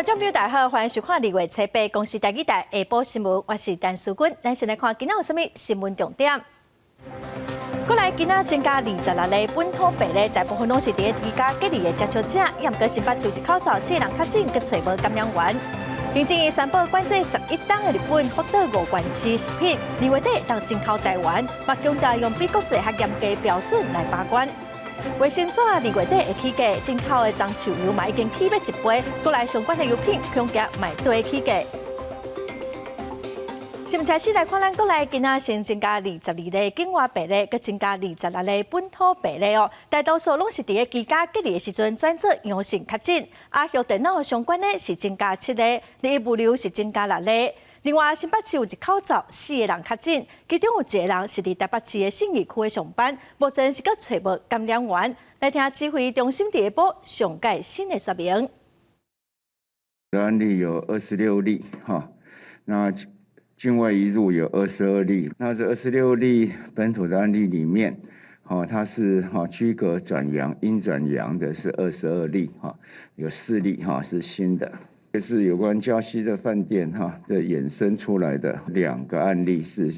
觀眾朋友大家好，歡迎收看2月初八公視台語台下晡新聞，我是陳淑君。咱先來看今仔有啥物新聞重點。過來今仔增加26例本土病例，大部分攏是佇居家隔離的接觸者，也毋過新北市有一口罩四人確診，閣揣無感染源。行政院宣布管制11冬的日本福島五縣市食品，2月底會當進口台灣，嘛強調用比國際較嚴格標準來把關。衛生紙二月底會起價，進口的棕樹油嘛已經起欲一倍，國內相關的油品恐驚嘛會起價。新聞開始來看，咱國內今仔新增加22例境外病例，閣增加26例本土病例哦。大多數攏是佇咧居家隔離的時陣轉做陽性確診。亞旭電腦相關的是增加七個，日益物流是增加六例。另外，新北市有一口罩四個人確診，其中有一個人是佇台北市的信義區的上班，目前是閣揣無感染源。來聽指揮中心佇下晡上蓋新的說明。案例有26例，哈，那境外移入有22例，那這26例本土的案例裡面，哈，它是哈居隔轉陽、陰轉陽的是22例，哈，有4例哈是新的。這是有關礁溪的飯店哈，這衍生出來的兩個案例是，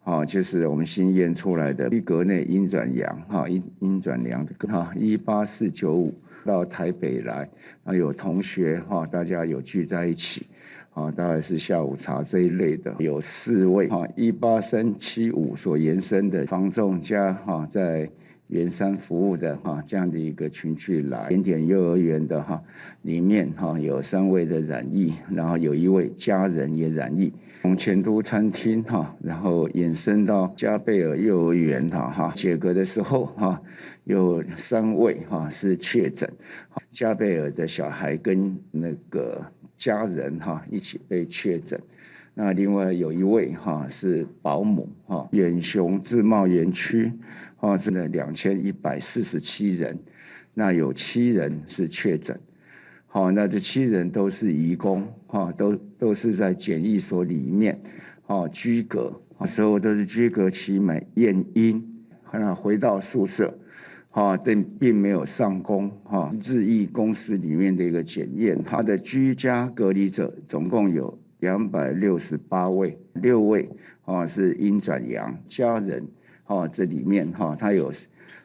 哈，就是我們新驗出來的居隔內陰轉陽，哈，陰陰轉陽的哈，18495到台北來，啊，有同學哈，大家有聚在一起。啊，大概是下午茶這一類的，有四位哈，18375所延伸的房仲加哈，在圓山服務的哈這樣的一個群聚來，點點幼兒園的哈裡面哈有三位的染疫，然後有一位家人也染疫，從前都餐廳哈，然後延伸到加貝爾幼兒園哈哈，解隔的時候哈有三位哈是確診，加貝爾的小孩跟那個家人哈一起被確診，那另外有一位哈是保姆哈，遠雄自貿園區哈，這個2147人，那有七人是確診，好，那這七人都是移工哈，都是在檢疫所裡面哈居隔，時候都是居隔期滿驗陰，那回到宿舍。哈，但並沒有上工哈。日益公司裡面的一個檢驗，他的居家隔離者總共有268位，六位啊是陰轉陽，家人哈這裡面哈他有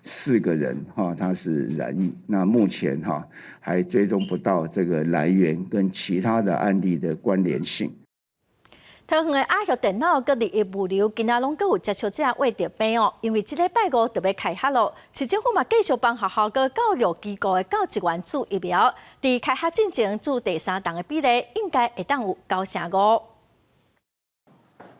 四個人哈他是染疫，那目前哈還追蹤不到這個來源跟其他的案例的關聯性。桃園的亞旭電腦佮日益物流，今仔攏閣有接觸者秽著病哦，因為這禮拜五就欲開學囉，市政府嘛繼續幫學校佮教育機構的教職員注疫苗，佇開學進前注第三針的比例應該會當有95%。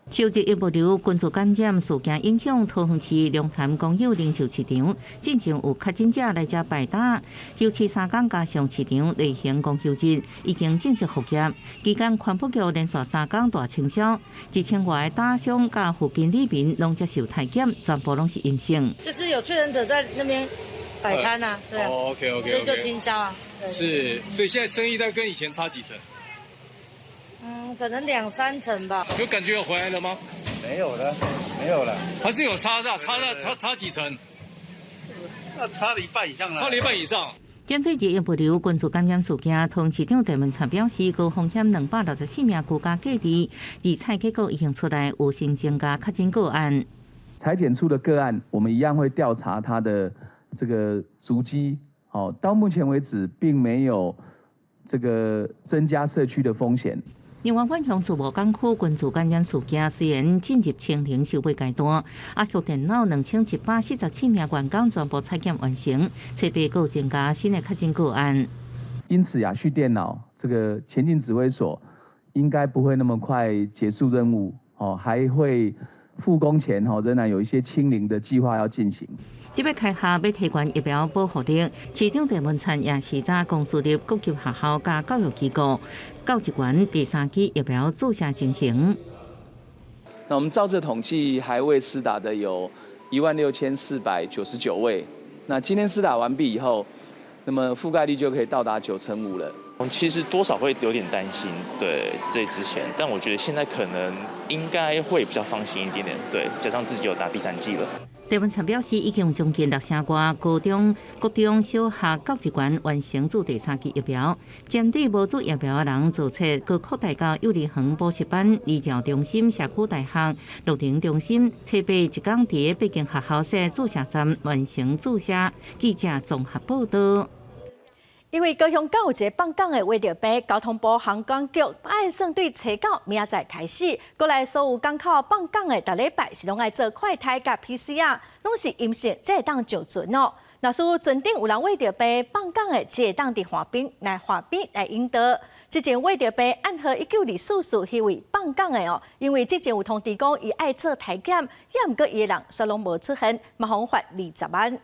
受日益物流群聚感染事件影響，桃園市龍潭公有零售市場進前有確診者來遮擺擔，休市3工加上市場例行公休日已經正式復業。期間環保局連續3工大清消，1000外個打商佮附近里民攏接受篩檢，全部攏是陰性。就是有確診者在那邊擺攤啊，對啊，OK，所以就清消啊。是，所以現在生意大概跟以前差幾成？嗯，可能兩三成吧。有感覺有回來了嗎？沒有了，沒有了。還是有差差差差差幾成？那差了一半以上了。差了一半以上。針對日益物流群聚感染事件，桃園市長鄭文燦表示，高風險264名居家隔離，而採結果已經出來，有新增加確診個案。採檢出的個案，我們一樣會調查他的這個足跡。好，到目前為止，並沒有這個增加社區的風險。另外，遠雄自貿港區群聚感染事件雖然進入清零收尾階段，亞旭電腦2147名員工全部採檢完成，初八閣增加新的確診個案。因此，亞旭電腦這個前進指揮所應該不會那麼快結束任務，哦，還會復工前，哈，仍然有一些清零的計劃要進行。這欲開學欲提懸疫苗保護力，市長鄭文燦也視察公私立各級學校佮教育機構教職員第三劑疫苗注射情形。那我們照這統計，還未施打的有16,499位。那今天施打完畢以後，那麼覆蓋率就可以到達95%了。其實多少會有點擔心，對這之前，但我覺得現在可能應該會比較放心一點點，對，加上自己有打第三劑了。台灣層表示，已經將近6成外高中、國中小學教職員完成注第三劑疫苗。針對無注疫苗的人，做出閣擴大到幼兒園補習班、兒教中心、社區大學、樂齡中心，初八一工佇八間學校設注射站完成注射。記者綜合報道。因為高雄港有一个放港的穢著病，交通部航港局按算對初九明仔載開始，過來所有港口放港的，逐禮拜是攏愛做快篩佮 PCR，攏是陰性才會當上船哦。若是船頂有人穢著病放港的，才會當佇岸邊來引導。之前穢著病案號192444彼位放港的哦，因為之前有通知講伊愛做篩檢，也毋過伊的人煞攏無出現，嘛予罰20萬。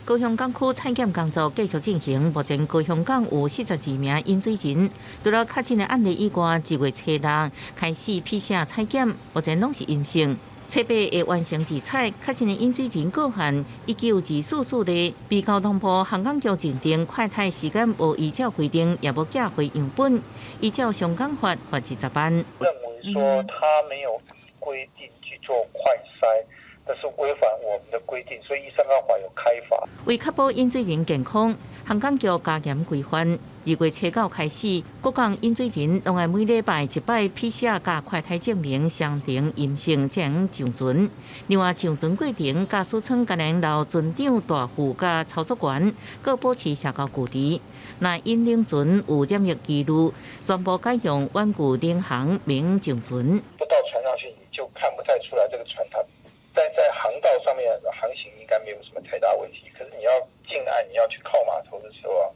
高雄港區採檢工作繼續進行，目前高雄港有42名飲水人。除了確診的案例以外，1月初六開始 PCR 採檢，目前攏是陰性。初八會完成自採，確診的飲水人個案19244例，被交通部航港局認定快篩時間無依照規定，也無寄回樣本，依照相關法罰20萬。認為說他沒有依規定去做快篩。這是違反我們的規定，所以依相關法有開罰。為確保飲水人健康，航港局加嚴規範。2月初九開始，各港飲水人攏愛每禮拜一擺 PCR 加快篩證明雙重陰性才能上船。另外，上船過程駕駛艙共留船長、大副佮操作員，閣保持社交距離。若引領船有染疫記錄，全部改用遠距領航免上船。不到船上去，你就看不太出來這個船它在航道上面航行應該沒有什麼太大問題，可是你要進岸，你要去靠碼頭的時候啊，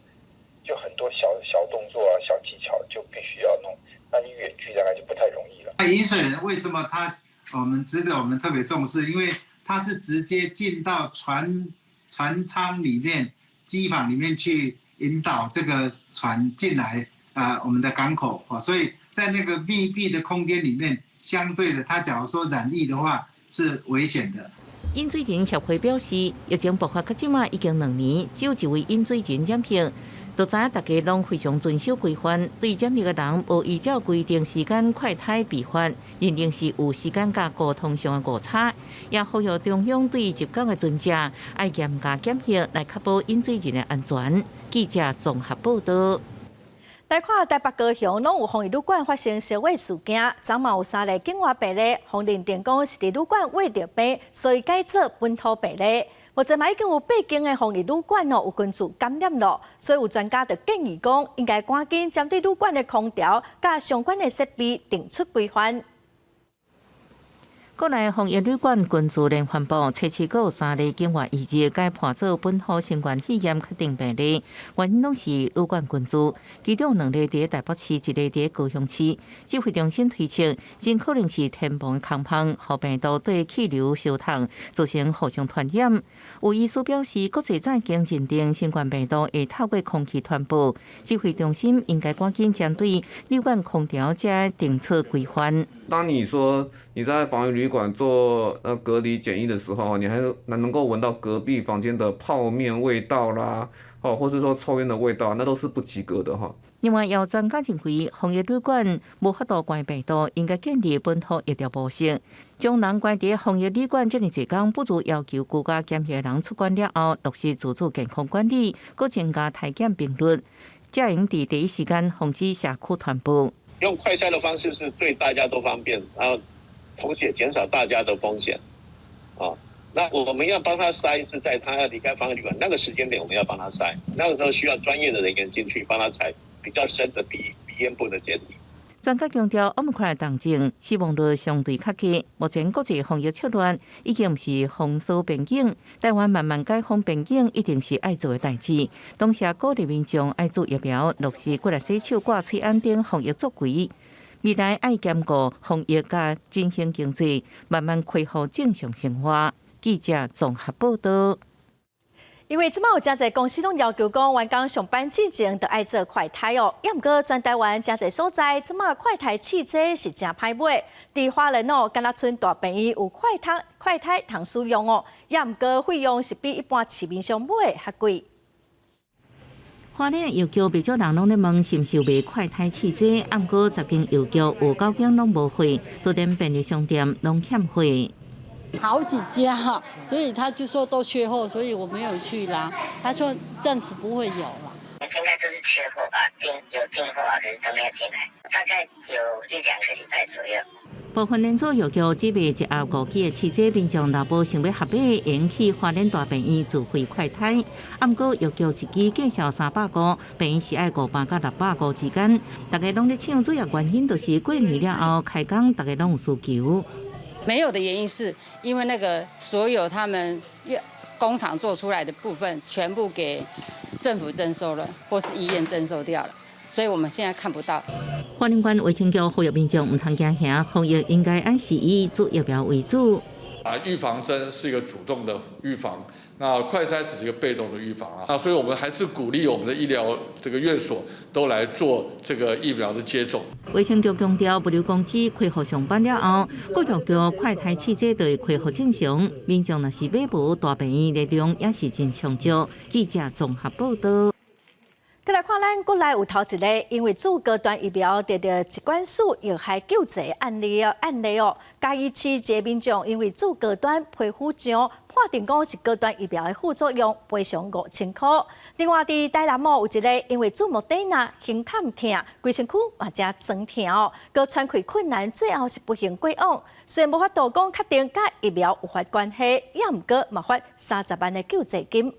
就很多小小動作啊、小技巧就必須要弄，那你遠距大概就不太容易了。那飲水人為什麼他我們值得我們特別重視？因為他是直接進到船艙裡面、機房裡面去引導這個船進來啊，我們的港口啊，所以在那個密閉的空間裡面，相對的，他假如說染疫的話，是危險的。飲水人協會表示，疫情爆發到這馬已經2年，只有一位飲水人染疫，都知影大家攏非常遵守規範，對染疫的人無依照規定時間快篩被罰，認定是有時間佮溝通上的誤差，也呼籲中央對入港的船隻愛嚴加檢疫，來確保飲水人的安全。記者綜合報道。來看台北、高雄攏有防疫旅館發生燒火事件，昨嘛有三例境外病例，予認定講是佇旅館穢著病，所以改做本土病例。目前嘛已經有八間的防疫旅館哦，有根據感染咯，所以有專家就建議講，應該趕緊針對旅館的空調佮相關的設備定出規範。國內防疫旅館根據連環報，初七閣有三例境外移入，改判做本土新冠肺炎確定病例，原因攏是旅館群聚，其中兩例佇台北市，一例佇高雄市。指揮中心推測，真可能是天棚空芳，予病毒對氣流相通，造成互相傳染。有醫師表示，國際早已經認定新冠病毒會透過空氣傳播，指揮中心應該趕緊針對旅館空調這定出規範。當你說你在防疫旅館做隔離檢疫的時候，你還能夠聞到隔壁房間的泡麵味道啦，哦，或是說抽菸的味道，那都是不及格的哈。另外，有專家認為，防疫旅館無法度關病毒，應該建立本土疫調模式，將人關佇防疫旅館遮爾濟工，不如要求居家檢疫的人出關了後，落實自主健康管理，閣增加篩檢頻率，才會佇第一時間防止社區傳播。用快篩的方式是對大家都方便，然後同時也減少大家的風險。啊，那我們要幫他篩，是在他要離開防疫旅館那個時間點，我們要幫他篩。那個時候需要專業的人員進去幫他採比較深的鼻咽部的檢體。專家強調，奧密克戎當前死亡率相對較低。目前國際防疫策略已經毋是封鎖邊境，台灣慢慢解封邊境一定是愛做的代誌。同時，鼓勵民眾愛注疫苗，落實過來洗手、掛喙罨等防疫作為。未來愛兼顧防疫佮振興經濟，慢慢恢復正常生活。記者綜合報道。因為這擺有誠濟公司攏要求講，員工上班之前都愛做快篩哦。也毋過全台灣誠濟所在，這擺快篩試劑是誠歹買。佇花蓮哦，敢若賰大病院有快篩通使用哦。也毋過費用是比一般市面上買的較貴。花蓮藥局袂少人攏咧問是毋是有賣快篩試劑，毋過10間藥局有9間攏無貨，就連便利商店攏欠貨。好幾家，所以他就說都缺貨，所以我沒有去啦。他說暫時不會有啦。應該都是缺貨吧？訂有訂貨啊，可是都沒有進來，大概有一兩個禮拜左右。部分連鎖藥局只賣一盒五支的試劑，民眾若無想欲合買，會去花蓮大病院自費快篩。啊，毋過藥局一支價數300塊，病院是愛500到600塊之間。大家攏咧搶，主要原因就是過年了後開工，大家攏有需求。沒有的原因是因為那個所有他們工廠做出來的部分，全部給政府徵收了，或是醫院徵收掉了，所以我們現在看不到。花蓮縣衛生局呼籲民眾毋通驚嚇，防疫應該按時以注疫苗為主。啊，預防針是一個主動的預防，那快篩只是一個被動的預防啊。那所以我們還是鼓勵我們的醫療這個院所都來做這個疫苗的接種。衛生局強調，物流公司恢復上班了後，各藥局快篩試劑就會恢復正常。民眾若是買無大病院的量也是真充足。記者綜合報道。閣來看咱國內有頭一个，因為注高端疫苗得著疾管署藥害救濟案例哦。嘉義市一个民眾因為注高端皮膚癢，判定講是高端疫苗的副作用，賠償5000塊。另外，佇台南哦，有一个因為注莫德納胸坎疼，規身軀嘛誠酸疼哦，閣喘氣困難，最後是不幸過往。雖然無法度講確定佮疫苗有法關係，也毋過嘛發30萬的救濟金。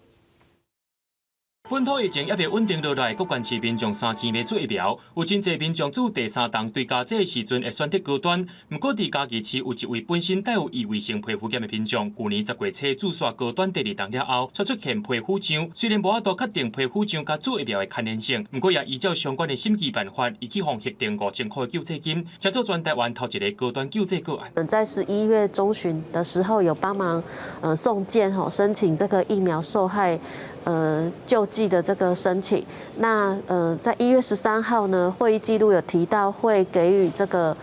本土疫情猶未穩定落來，各縣市民眾三錢欲注疫苗，有真濟民眾注第三針追加劑的時陣會選擇高端。毋過佇嘉義市有一位本身帶有異位性皮膚炎的民眾，舊年10月初注射高端第二針了後，卻出現皮膚癢。雖然無法度確定皮膚癢佮注疫苗的關聯性，毋過也依照相關的審議辦法，伊去予核定5000塊的救濟金，成做全台灣頭一个高端救濟個案。在11月中旬的時候，有幫忙送件吼，申請這個疫苗受害救濟的這個申請，那在1月13號呢，會議記錄有提到會給予這個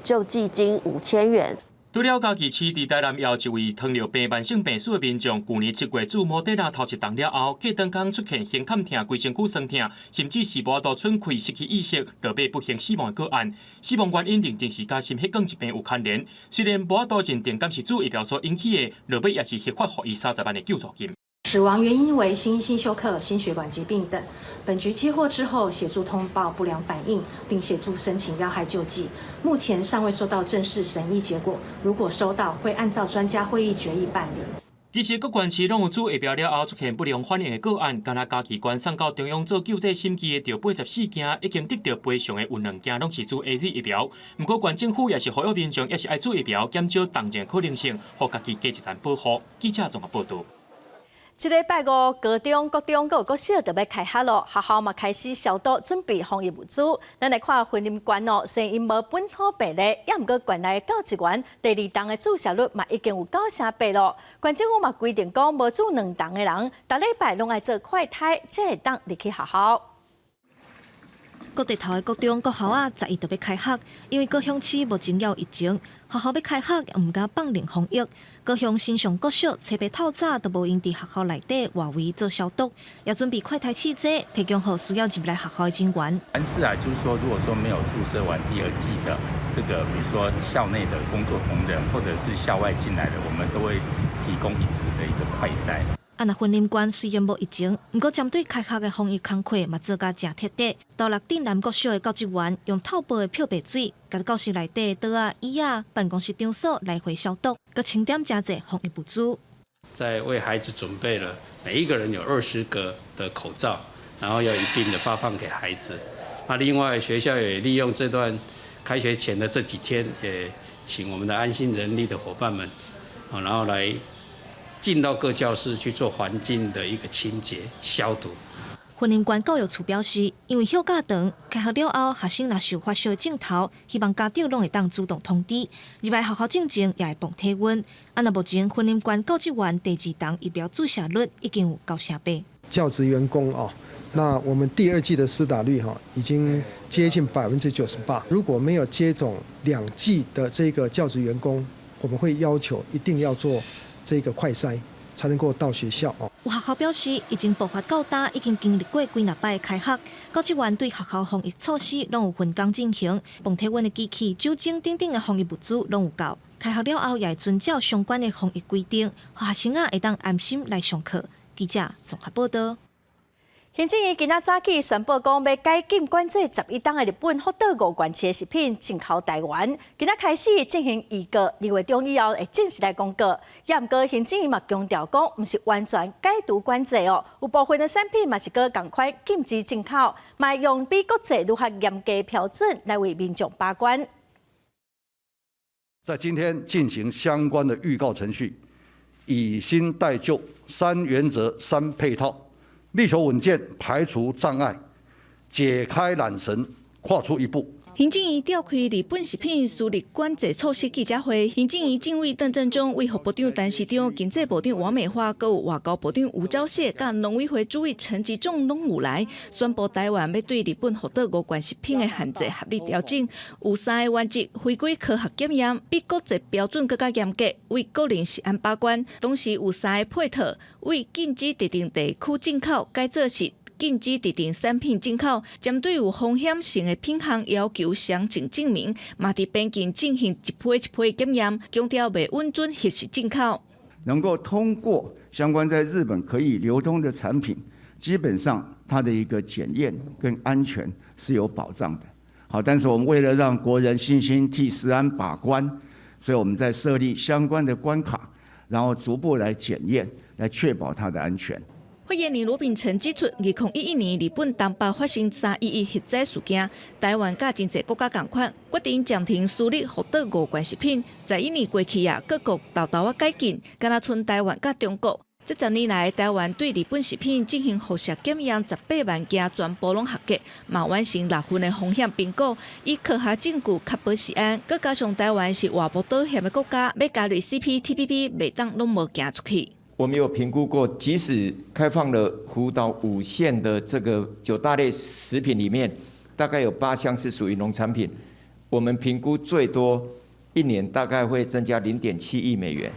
救濟金5000元。除了嘉義市，佇台南有一位糖尿病慢性病史的民眾，舊年7月注莫德納頭一針了後，隔當工出現胸坎疼、規身軀酸疼，甚至是無法度喘氣、失去意識，落尾不幸死亡的個案。死亡原因認定是佮心血管疾病有牽連。雖然無法度認定敢是注疫苗所引起的，落尾也是核發予伊30萬的救助金。死亡原因為心因性休克、心血管疾病等。本局接獲之後，協助通報不良反應，並協助申請藥害救濟。目前尚未收到正式審議結果，如果收到，會按照專家會議決議辦理。其實各縣市攏有注疫苗了後出現不良反應的個案，干焦嘉義縣送到中央做救濟審議的，著84件，已經得著賠償的有兩件，攏是注 AZ 疫苗。毋過縣政府也是呼籲民眾，也是愛注疫苗，減少重症可能性，予家己加一層保護。記者綜合報導。這禮拜五，高中、國中閣有國小就欲開學囉，學校嘛開始消毒，準備防疫物資。咱來看雲林縣哦，雖然𪜶無本土病例，也毋過縣內教職員第二針的注射率嘛已經有98%囉。縣政府嘛規定講，無注兩針的人，逐禮拜攏愛做快篩，才會當入去學校。各地頭的國中、國校仔，11就欲開學，因為高雄市目前猶有疫情，學校欲開學也毋敢放任防疫。高雄新上國小初八透早都無閒佇學校內底外圍做消毒，也準備快篩試劑，提供予需要入來學校的人員。凡是啊，就是說，如果說沒有注射完第二劑的這個，比如說校內的工作同仁，或者是校外進來的，我們都會提供一次的一個快篩。啊，若雲林縣雖然無疫情，毋過針對開學的防疫工課嘛做甲誠徹底。斗六鎮南國小的教職員用透泡的漂白水，共教室內底桌仔、椅仔、辦公室場所來回消毒，閣清點誠濟防疫物資。在為孩子準備了每一個人有20個的口罩，然後要一併的發放給孩子。那另外學校也利用這段開學前的這幾天，也請我們的安心人力的夥伴們，啊，然後來進到各教室去做環境的一個清潔消毒。雲林縣教育處表示，因為休假長，開學了後，學生若是有發燒症頭，希望家長攏會當主動通知。入來學校進前也會磅體溫。啊，若目前雲林縣教職員第二針疫苗注射率已經有98%。教職員工哦，那我們第二劑的施打率哈已經接近98%。如果沒有接種兩劑的這個教職員工，我們會要求一定要做這個快篩，才能夠到學校哦。有學校表示，疫情爆發到今已經經歷過幾若擺開學，教職員對學校防疫措施攏有分工進行，磅體溫的機器、酒精等等的防疫物資攏有夠。開學了後，也會遵照相關的防疫規定，予學生仔會當安心來上課。記者綜合報道。行政院今仔早起宣布講，欲解禁管制11冬的日本福島五縣市的食品進口台灣。今仔開始進行預告，2月中以後會正式來公告。也毋過行政院嘛強調講，毋是完全解除管制哦，有部分的產品嘛是閣仝款禁止進口，嘛會用比國際愈較嚴格標準來為民眾把關。在今天進行相關的預告程序，以新代舊，三原則三配套。力求穩健，排除障礙，解開纜繩，跨出一步。行政院召開日本食品輸入管制措施記者會，行政院政委鄧振中、衛福部長陳時中、經濟部長王美花、閣有外交部長吳釗燮、佮農委會主委陳吉仲攏有來宣布，台灣欲對日本福島五縣食品的限制合理調整，有三个原則：回歸科學檢驗，比國際標準閣較嚴格，為國人食安把關；同時有三个配套，為禁止特定地區進口，改做是禁止特定產品進口，針對有風險性的品項要求詳盡證明，嘛佇邊境進行一批一批檢驗，強調袂允准核實進口。能夠通過相關在日本可以流通的產品，基本上它的一個檢驗跟安全是有保障的。好，但是我們為了讓國人信心替食安把關，所以我們在設立相關的關卡，然後逐步來檢驗，來確保它的安全。發言人羅秉成指出，2011年日本東北發生3.11核災事件，台灣佮真濟國家仝款，決定暫停輸入福島五縣食品。11年過去啊，各國沓沓仔解禁，敢若賰台灣佮中國。這10年來，台灣對日本食品進行輻射檢驗18萬件，全部攏合格，嘛完成六份的風險評估，以科學證據確保食安。閣加上台灣是外部島險的國家，欲加入 CPTPP，袂當攏無行出去。我們有評估過，即使開放了福島五縣的這個九大類食品裡面，大概有八項是屬於農產品。我們評估最多一年大概會增加0.7億美元，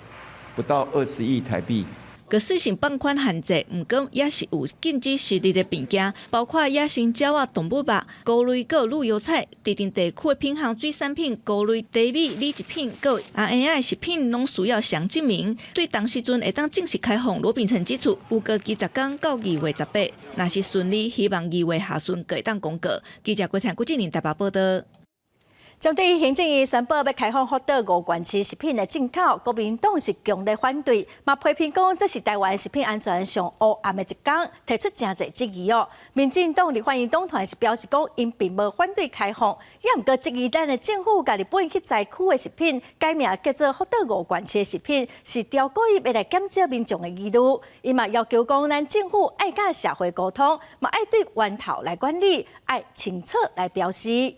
不到20億台幣。閣試行放寬限制，毋過也是有禁止食入的物件，包括野生鳥仔、動物肉、菇類、閣有綠油菜、特定地區的品項水產品、菇類、茶米、乳製品、閣阿嬰仔食品，攏需要詳證明。對當時陣會當正式開放，羅秉成指出，預計10天到2月18，若是順利，希望2月下旬會當公告。記者郭燦、郭志寧台北報道。針對行政院宣布欲開放福島五縣市食品的進口，國民黨是強烈反對，嘛批評講這是台灣食品安全上烏暗的一天，提出誠濟質疑哦。民進黨立法院黨團是表示講，𪜶並無反對開放，也毋過質疑咱的政府共日本核災區的食品改名叫做福島五縣市的食品，是刁故意欲來減少民眾的疑慮。伊嘛要求講，咱政府愛佮社會溝通，嘛愛對源頭來管理，愛清楚來標示。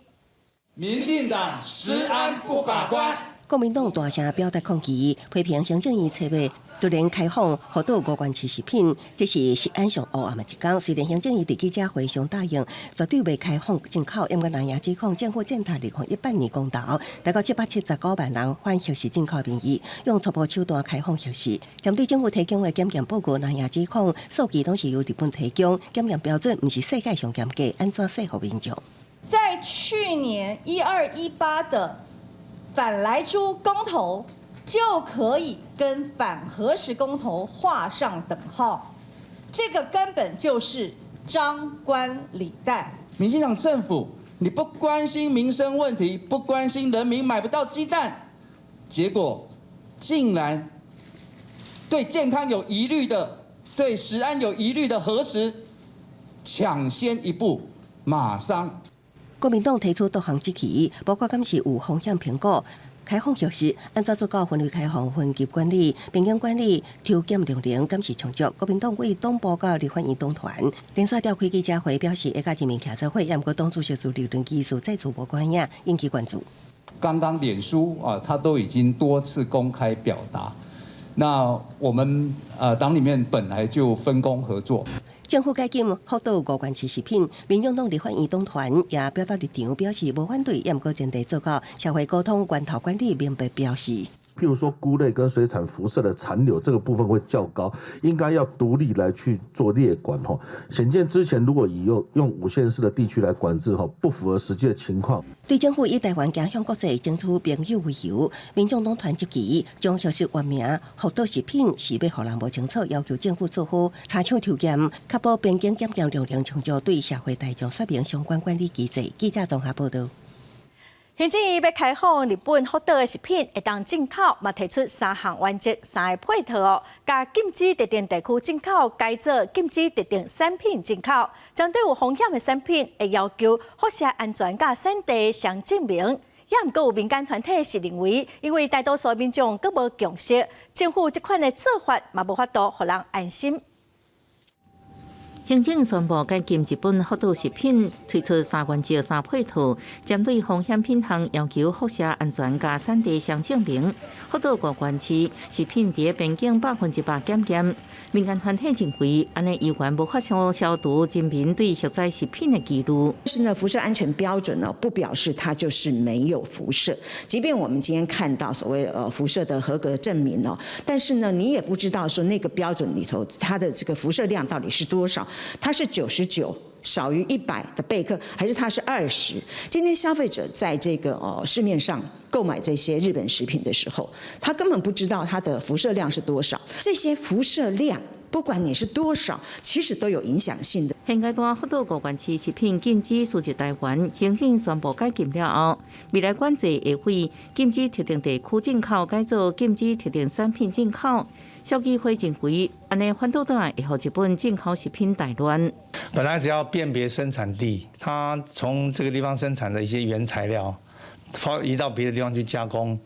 民進黨食安不把關。國民黨大聲表達抗議，批評行政院策劃突然開放福島五縣市食品，這是食安上烏暗的一天。雖然行政院佇記者會上答應絕對袂開放進口，毋過南亞指控政府踐踏2018年公投，達到779萬人反核食進口民意，用初步手段開放核食。針對政府提供的檢驗報告，南亞指控數據攏是由日本提供，檢驗標準毋是世界上嚴格，按怎說服民眾？在去年1218的反萊豬公投，就可以跟反核食公投畫上等號，這個根本就是張冠李戴。民進黨政府，你不關心民生問題，不關心人民買不到雞蛋，結果竟然對健康有疑慮的、對食安有疑慮的核食搶先一步，馬上。國民黨提出多項質疑，包括敢是有風險評估、開放核食，按怎做到分類開放、分級管理、邊境管理、抽檢量能敢是充足。國民黨為黨部佮立法院黨團連續召開記者會，表示會佮人民徛做伙，毋過黨主席朱立倫技術再次無關影，引起關注。剛剛臉書啊，他都已經多次公開表達。那我們黨裡面本來就分工合作。政府解禁福島五縣市食品，民眾黨立法院黨團也表達立場，表示無反對，毋過前提做到社會溝通、源頭管理，明白標示。譬如說菇類跟水產輻射的殘留，這個部分會較高，應該要獨立來去做列管。吼，顯見之前如果以用五縣市的地區來管制，吼，不符合實際的情況。對政府以台灣行向國際爭取朋友為由，民眾黨團質疑將核實原名福島食品是欲予人無清楚，要求政府做好查廠抽驗，確保邊境檢驗量量充足，對社會大眾說明相關管理機制。記者綜合報道。行政院欲開放日本福島的食品會當進口，嘛提出三項原則、三个配套哦，共禁止特定地區進口，改做禁止特定產品進口。針對有風險的產品，會要求輻射安全佮產地雙證明。也毋過有民間團體是認為，因為大多數民眾閣無共識，政府這款的做法嘛無法度予人安心。行政宣布解禁日本福島食品，推出三原則三配套，針對風險品項要求輻射安全佮產地雙證明。福島五縣市食品佇邊境100%檢驗。民間團體認為，按呢猶原無法消除人民對核災食品的疑慮。是呢，輻射安全標準呢，不表示它就是沒有輻射。即便我們今天看到所謂輻射的合格證明哦，但是呢，你也不知道說那個標準裡頭它的這個輻射量到底是多少。它是99少於100的貝克，還是它是20？今天消費者在這個市面上購買這些日本食品的時候，他根本不知道它的輻射量是多少。這些輻射量，不管你是多少，其實都有影響性的。現階段福島五縣市食品禁止輸入台灣，行政宣布解禁了後，未來管制會會禁止特定地區進口，改做禁止特定產品進口。消基會認為，按呢反倒轉來會予日本進口食品大亂。本來只要辨別生產地，它從這個地方生產的一些原材料，移到別的地方去加工，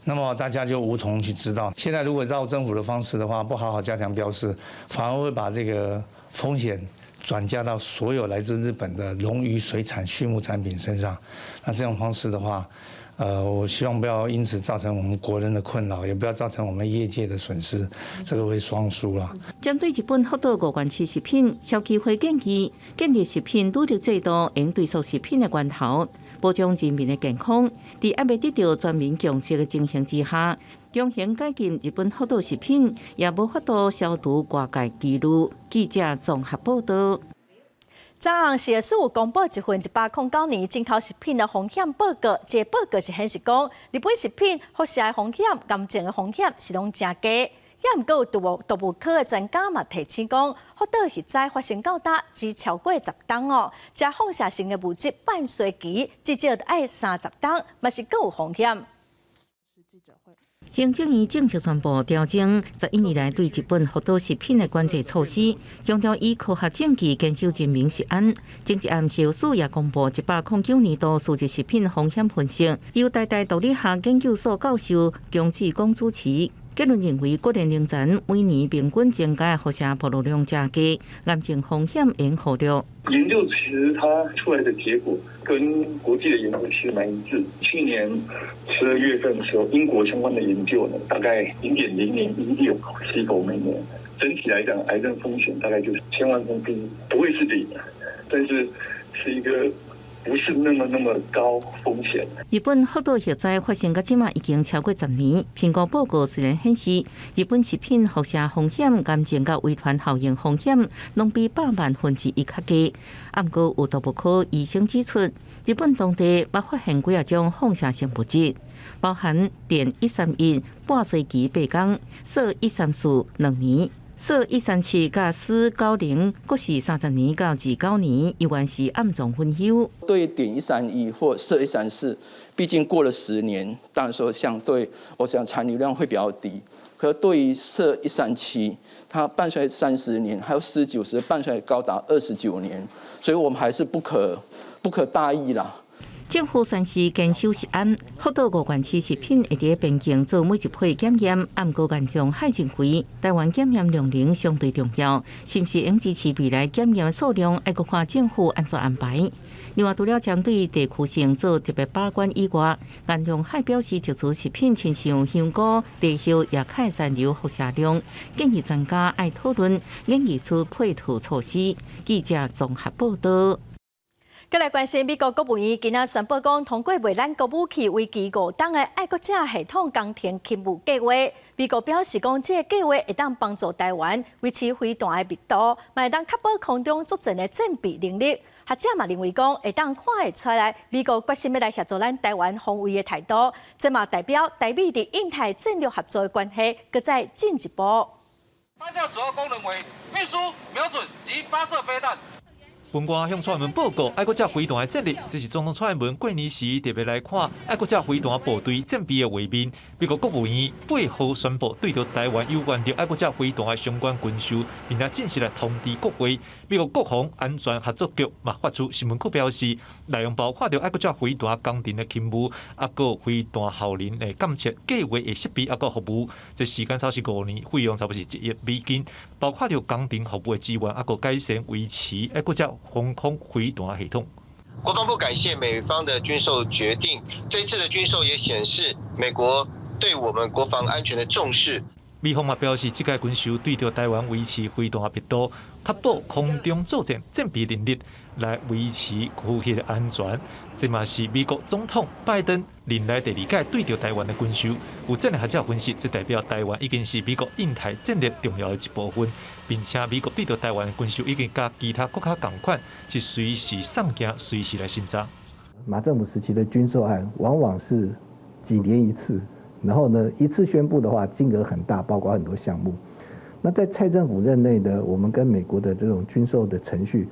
那麼大家就無從去知道。現在如果照政府的方式的話，不好好加強標示，反而會把這個風險轉嫁到所有來自日本的農漁水產畜牧產品身上。那這種方式的話，我希望不要因此造成我們國人的困擾，也不要造成我們業界的損失，這個會雙輸啦。針對日本福島五縣市食品，消基會建議建立食品履歷制度，應追溯食品的源頭，保障人民的健康。佇猶未得到全民共識的情形之下，強行解禁日本福島食品，也無法度消除外界疑慮。記者綜合報道。昨昏食藥署公布一份109年進口食品的風險報告，這個報告是顯示講，日本食品輻射的風險、癌症的風險是攏誠低。也毋過有毒物科的專家嘛提醒講，福島核災發生到今只超過10冬哦，這放射性的物質半衰期至少愛30冬，嘛是閣有風險。行政院正式宣布調整11年來對日本福島食品的管制措施，強調以科學證據堅守人民食安。前一暗食藥署也公布109年度輸入食品風險分析，由台大毒理學研究所教授姜志剛主持。結論認為，各年齡層每年平均增加輻射暴露量誠低，癌症風險應忽略。研究其實它出來的結果跟國際的研究其實蠻一致。去年12月份的時候，英國相關的研究呢，大概0.0016西弗每年。整體來講，癌症風險大概就是千萬分之一，不會是零，但是是一個不是那麼那麼高風險。日本福島核災發生到這馬已經超過10年，評估報告雖然顯示日本食品輻射風險、癌症佮遺傳效應風險攏比1/100,000較低，毋過有毒物科醫生指出，日本當地捌發現幾仔種放射性物質，包含碘131半衰期8工，銫134 2年。銫137佮鍶90，閣是30年到29年，猶原是暗藏隱憂。對碘131或銫134，畢竟過了10年，當然說相對，我想殘留量會比較低。可對於銫137，它半衰30年，還有鍶90半衰高達29年，所以我們還是不可大意啦。政府宣示堅守食安，福島五縣市食品會佇邊境做每一批檢驗。毋過顏長海認為，台灣檢驗量能相對重要，是毋是應支持未來檢驗數量？愛閣看政府按怎安排。另外，除了針對地區性做特別把關以外，顏長海表示，特殊食品親像香菇、茶葉也較會殘留輻射量，建議專家愛討論研擬出配套措施。記者綜合報道。閣來關心美國國務院今仔宣布講，通過賣咱國武器為期五冬的愛國者系統工程勤務計劃。美國表示講，這个計劃會當幫助台灣維持飛彈的密度，嘛會當確保空中作戰的戰備能力。學者嘛認為講，會當看會出來，美國決心欲來協助咱台灣防衛的態度，這嘛代表台美佇印太戰略合作的關係，閣再進一步。發射主要功能為運輸、瞄準及發射飛彈。軍官向蔡英文報告愛國者飛彈的戰力，這是總統蔡英文過年時特別來看愛國者飛彈部隊戰備的畫面。美國國務院8號宣布對著台灣有關著愛國者飛彈的相關軍售，並且正式來通知國會。美國國防安全合作局嘛發出新聞稿表示，內容包括著愛國者飛彈工程的勤務，啊閣飛彈效能的監測計劃的設備，啊閣服務。這時間差是5年，費用差不多是1億美金，包括著工程服務的支援，啊閣改善維持愛國者防空飛彈系統。國防部感謝美方的軍售決定，這次的軍售也顯示美國對我們國防安全的重視。美方嘛表示，這屆軍售對著台灣維持飛彈密度，確保空中作戰戰備能力，來維持區域的安全。這嘛是美國總統拜登任內第二屆對著台灣的軍售。有戰略學者分析，這代表台灣已經是美國印太戰略重要的一部分，並且美國對著台灣的軍售已經佮其他國家仝款，是隨時送件，隨時來審查。馬政府時期的軍售案，往往是幾年一次。然後呢，一次宣布的話，金額很大，包括很多項目。那在蔡政府任內呢，我們跟美國的這種軍售的程序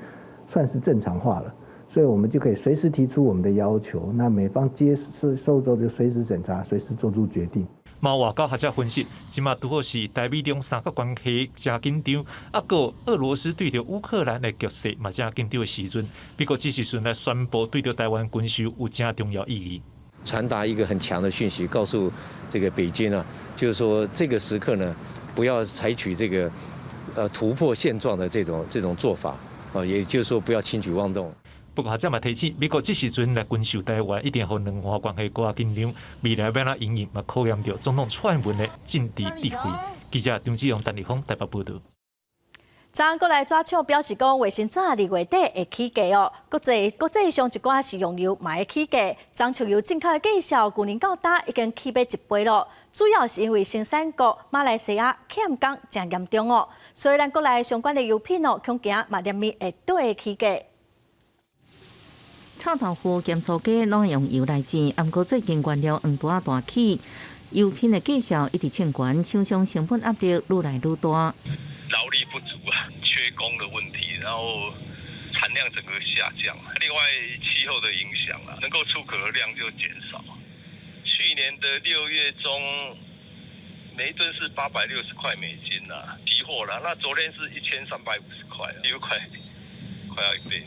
算是正常化了，所以我們就可以隨時提出我們的要求。那美方接收之後就隨時審查，隨時做出決定。嘛外交學者分析，這馬拄好是台美中三角關係誠緊張，啊閣俄羅斯對著烏克蘭的局勢嘛誠緊張的時陣，美國這時陣來宣布對著台灣軍售有誠重要意義。傳達一個很強的訊息，告訴這個北京啊，就是說這個時刻呢，不要採取這個突破現狀的這種做法啊，也就是說不要輕舉妄動。不過學者嘛提醒，美國這時陣來軍售台灣，一定予兩岸關係閣較緊張，未來欲按怎因應嘛考驗著總統蔡英文的政治智慧。記者張志勇、陳立峰台北報導。昨昏國內紙廠表示講，衛生紙2月底會起價哦。國際國際上一寡食用油嘛會起價，棕櫚油進口的價數，舊年到今已經起碼一倍咯。主要是因為生產國馬來西亞欠工誠嚴重哦，所以咱國內相關的油品哦，恐驚嘛連綿會綴起價。臭豆腐、鹹酥雞攏用油來煎，毋過最近原料黃豆仔大起，油品的價數一直衝懸，廠商成本壓力愈來愈大。勞力不足啊，缺工的問題，然後產量整個下降。另外氣候的影響啊，能夠出口的量就減少。去年的6月中，每一噸是860塊美金啦，期貨啦。那昨天是1350塊，又快要一倍。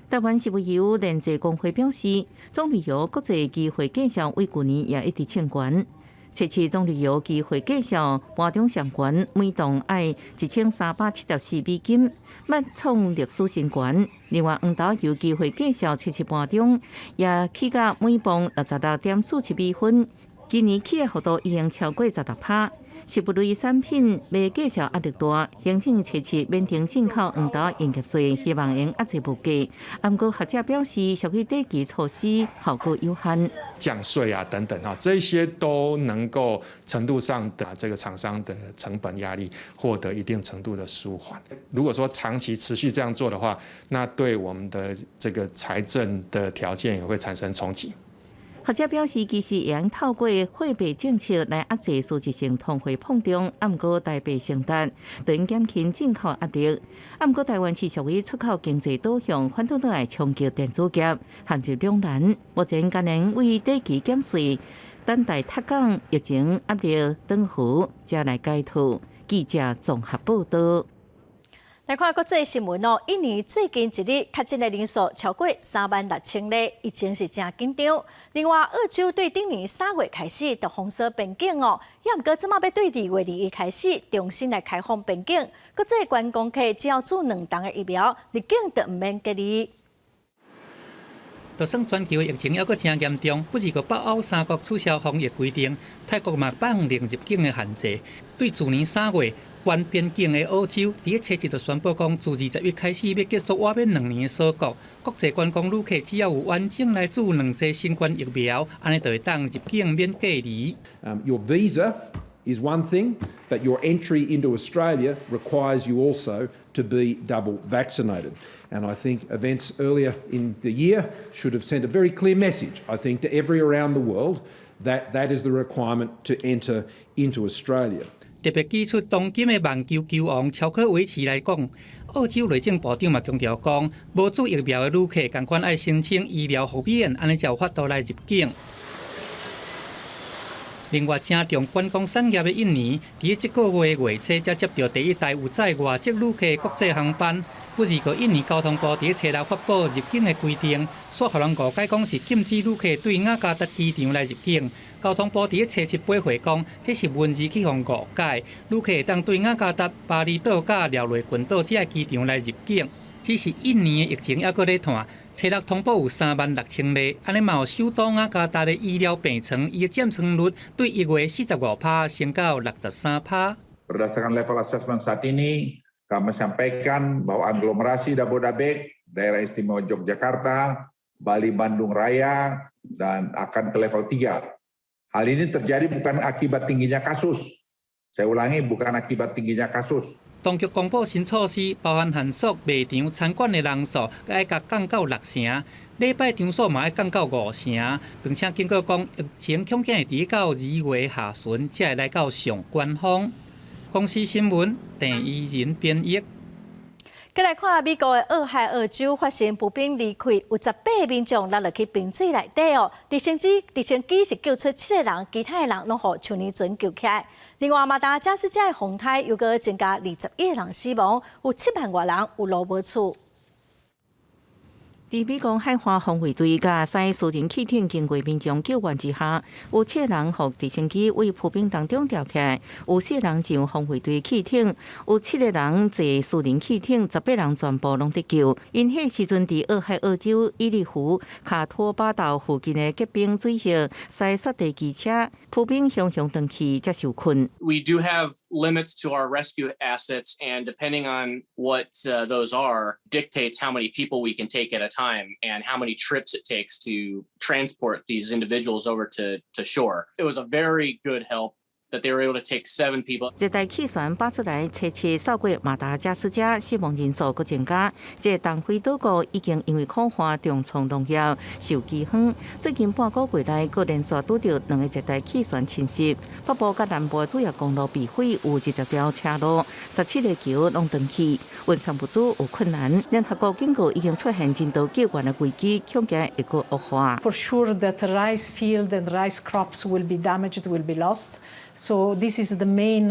台灣食物油煉製公會表示，棕櫚油國際期貨價數為舊年也一直衝懸。測試棕櫚油期貨價數，盤中上懸每噸愛1374美金，捌創歷史新高。另外，黃豆油期貨價數測試盤中也起價每磅66.47美分，今年起的幅度已經超過16%。食物類產品賣價數壓力大，行政測試免徵進口黃豆營業稅，希望會壓制物價。毋過學者表示，屬於短期措施，效果有限。降稅啊等等啊，這些都能夠程度上的這個廠商的成本壓力獲得一定程度的舒緩。如果說長期持續這樣做的話，那對我們的這個財政的條件也會產生衝擊。學者表示，其實會用透過貨幣政策來壓制實質性通貨膨脹，毋過台幣承擔，等減輕進口壓力。毋過台灣是屬於出口經濟導向，反倒來衝擊電子業，陷入兩難。目前敢若為短期減稅，等待脫港疫情壓力轉好，才來解套。記者綜合報導。來看國際新聞哦，印尼最近一日確診的人數超過36,000例，疫情是誠緊張。另外，澳洲對頂年3月開始就封鎖邊境哦，也毋過這馬欲對2月21開始重新來開放邊境，國際觀光客只要注兩針的疫苗，入境就毋免隔離。就算全球疫情猶閣誠嚴重，不是閣北歐三國取消防疫規定，泰國嘛放寬入境的限制，對去年3月。關邊境的澳洲，佇咧初七就宣布講，自21開始欲結束倚欲2年的鎖國，國際觀光旅客只要有完整來注兩劑新冠疫苗，按呢就會當入境免隔離。 Your visa is one thing, but your entry into Australia requires you also to be double vaccinated. And I think events earlier in the year should have sent a very clear message, I think, to every around the world that that is the requirement to enter into Australia. 特別指出，當今的網球球王喬科維奇來講，澳洲內政部長嘛強調講，無注疫苗的旅客仝款愛申請醫療豁免，按呢才有法度來入境。另外，正重觀光產業的印尼，佇咧這個月月初才接著第一台有載外籍旅客的國際航班。不過，印尼交通部佇咧初六發布入境的規定，煞予人誤解講是禁止旅客對雅加達機場來入境。交通部佇咧初七駁回講，這是文字去予誤解，旅客會當對雅加達、巴厘島佮廖內群島這个機場來入境。只是印尼的疫情猶閣咧湠，初六通報有3萬6千例，按呢嘛有首都雅加達的醫療病床，伊的佔床率對1月45趴升到63趴。 Berdasarkan level assessment saat ini, kami sampaikan bahwa aglomerasi Dabodabek, Daerah Istimewa Yogyakarta, Bali Bandung Raya, dan akan ke level 3. Hal ini terjadi bukan akibat tingginya kasus. Saya ulangi, bukan akibat tingginya kasus. 當局公布新措施，包含限縮賣場、餐館的人數，愛共降到六成；禮拜場所嘛愛降到五成，並且警告講，疫情恐驚會佇到2月下旬才會來到上高峰。公視新聞鄭怡仁編譯。閣來看美國的俄亥俄州發生浮冰離開，有18個民眾落入去冰水內底哦。直升機是救出七個人，其他的人攏予救援船救起來。另外，馬達加斯加的洪災又閣增加21個人死亡，有7萬外人有路無厝。佇美國海岸防衛隊佮駛私人汽艇經過民眾救援之下，有七個人予直升機對浮冰當中吊起來，有四個人上防衛隊汽艇，有七個人坐私人汽艇，18人全部攏得救。𪜶彼時陣佇俄亥俄州伊利湖卡托巴島附近的結冰水域，駛雪地機車，浮冰向向斷去，才受困。 We do have limits to our rescue assets, and depending on what those are, dictates how many people we can take at a time and how many trips it takes to transport these individuals over to shore. It was a very good help that they were able to take seven people. 熱帶氣旋巴茲萊初七掃過馬達加斯加，死亡人數閣增加。這個東非島國已經因為苦旱重創農業，受饑荒。最近半個月內，閣連續拄著兩個熱帶氣旋侵襲，北部佮南部主要公路被毀，有20條車路、17個橋攏斷去，運送物資有困難。聯合國警告已經出現人道救援的危機，恐驚會閣惡化。 For sure that rice field and rice crops will be damaged, will be lost. So this is the main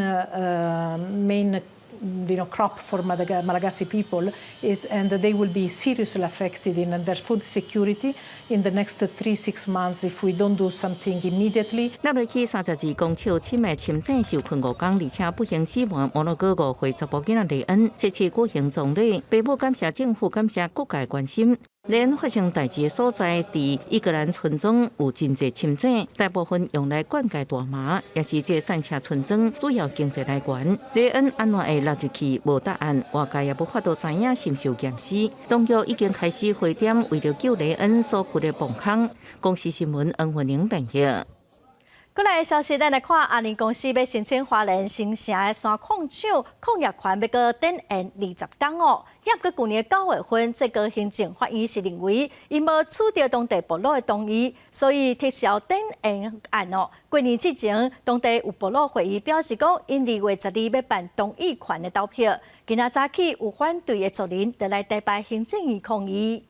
crop for Malagasy people, and they will be seriously affected in their food security in the next 3-6 months if we don't do something immediately. 落落去32公尺深的深井受困5工，而且不幸死亡。摩洛哥5歲查埔囡仔雷恩，這次舉行葬禮，爸母感謝政府，感謝各界關心。雷恩發生代誌的所在，佇伊格蘭村莊有真濟深井，大部分用來灌溉大麻，也是這散赤村莊主要經濟來源。雷恩按怎會落入去？無答案，外界也無法度知影是毋是有驗屍。當局已經開始花點為著救雷恩所掘的墓坑。公視新聞恩雲玲編譯。閣來消息，咱來看阿聯公司欲申請花蓮新城的山礦廠礦業權欲閣展延20冬哦。猶閣舊年9月份，最高行政法院是認為𪜶無取得當地部落的同意，所以撤銷展延案哦。過年之前，當地有部落會議表示講，𪜶2月12欲辦同意權的投票。今仔早起有反對的族人就來台北行政院抗議，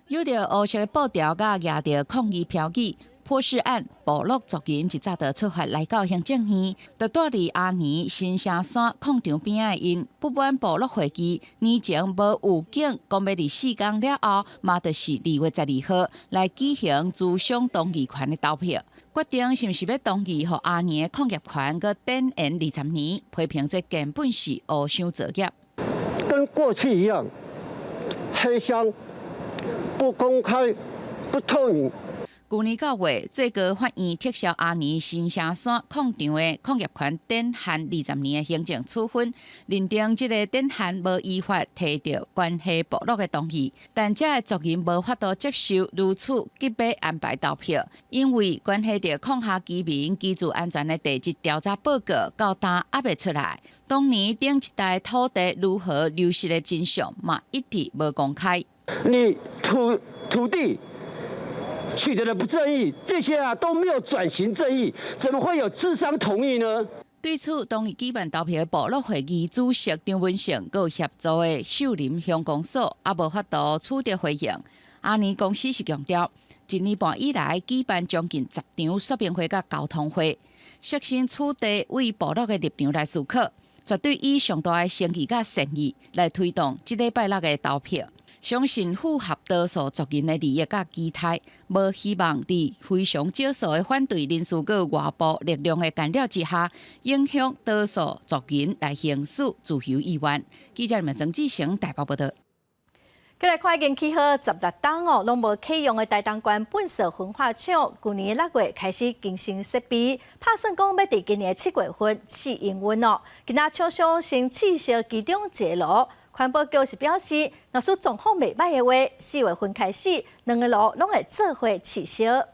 有著烏色的布條佮舉著抗議標語。波士岸部落族人一早就出發來到行政院，就蹛佇阿年新城山礦場邊仔的𪜶不滿部落會議年前無預警，講欲佇4工了後，嘛就是2月12號來舉行諮詢同意權的投票，決定是毋是欲同意予阿年的礦業權閣展延20年，批評這根本是烏箱作業。跟過去一樣，黑箱不公開、不透明。舊年9月，最高法院撤銷阿年新城山礦場的礦業權典限20年的行政處分，認定這个典限無依法提著關係部落的同意，但這个族人無法度接受如此急欲安排投票，因為關係著礦下居民居住安全的地質調查報告到今猶未出來，當年頂一代土地如何流失的真相嘛一直無公開。你土地取得的不正義，這些啊都沒有轉型正義，怎麼會有諮商同意呢？對此，當日舉辦投票的部落會議主席張文勝，閣有協助的秀林鄉公所，猶無法度取得回應。阿年公司是強調，一年半以來舉辦將近10場說明會佮溝通會，設身處地為部落的立場來思考，絕對以上大的誠意佮善意來推動這禮拜六的投票。相信符合多數族人的利益佮期待，無希望佇非常少數的反對人士佮外部力量的干擾之下，影響多數族人來行使自由意願。記者們曾志成台北報道。過來看已經起好16冬哦，攏無啟用的台東縣糞埽焚化廠，舊年6月開始更新設備，拍算講欲佇今年7月份試營運哦。今仔廠商先試燒其中一個爐。環保局是表示，若是狀況袂䆀的話，4月份開始，兩个爐攏會做伙試燒。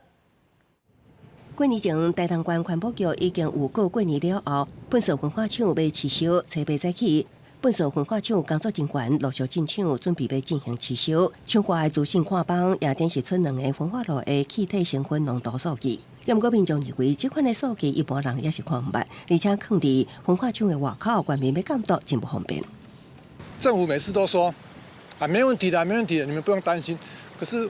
過年前，台東縣環保局已經預告過年了後，糞埽焚化廠欲試燒，初八早起，糞埽焚化廠工作人員陸續進場，準備欲進行試燒。廠外的資訊看板也展示出兩个焚化爐的氣體成分濃度數據。毋過民眾認為，這款的數據一般人也是看毋捌，而且囥佇焚化廠的外口，縣民欲監督真無方便。政府每次都說啊，沒問題的，沒問題的，你們不用擔心。可是